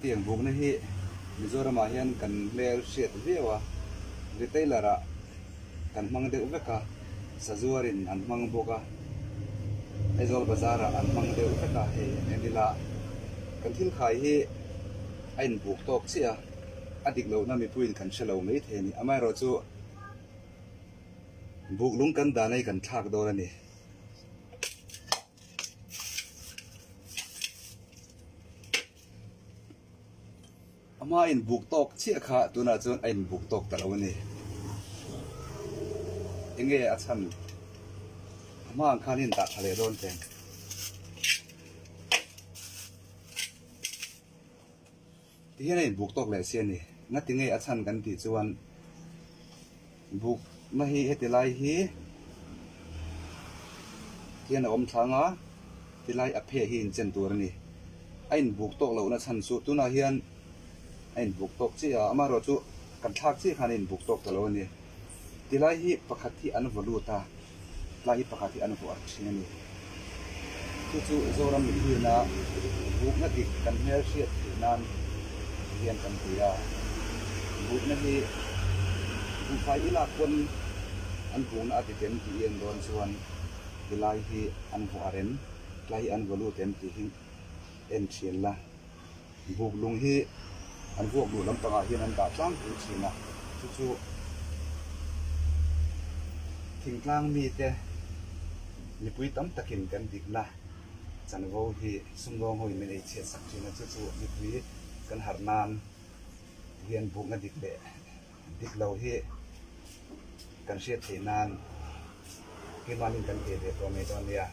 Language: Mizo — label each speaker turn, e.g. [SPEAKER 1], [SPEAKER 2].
[SPEAKER 1] Hetiang bukna hi Mizoramah hian kan hmel hriat viau a, retailer ah kan hmang deuh vek a, sazuarin an hmang bawk a, Aizawl bazar ah an hmang deuh vek a, hei en ila kan thil khai hi a inbuk tawk chiah a, a dik lohna mipuiin kan hre lo mai thei a ni. Amaherawhchu buk lung kan dahna hi kan thlak dawn a ni. A hma inbuk tawk chiah kha tunah chuan a inbuk tawk ta lo a ni. Enge a chhan? A hma ang khan in dah tha leh dawn teng. Ti hian a inbuk tawk leh si a ni. Ngati nge a chhan kan tih chuan bukna hi heti lai hi hian a awm thlang a, ti lai a pheh hi inchen tur a ni. A inbuk tawk lohna chhan chu tunah hian a inbuk tawk chiah a, amaherawhchu kan thlak chiah khan a inbuk tawk ta lo a ni. Ti lai hi pakhat hi an vaw lut a. Tlai hi pakhat hi an vuah thin a ni. Chu chu Zoram mipuina bukna dik kan hmel hriat theih nan hian kan ti a. Bukna hi buhfai i lak pawn an bukna a dik em tih i en dawn chuan tilai hi an vuah rem, tlai hi an vaw lut em tih hi en thin la. Buk lung hi an vuak duh lampangah hian an dah tlangpui thin a, chu chu thingtlang mite mipui tam takin kan dikna chanvo hi sumdawng hoin min ei chhiat sak thin a, chu chu mipui kan harh nan hian bukna dik leh dik lo hi kan hriat theih nan keimahni kan pe ve tawh mai dawn nia.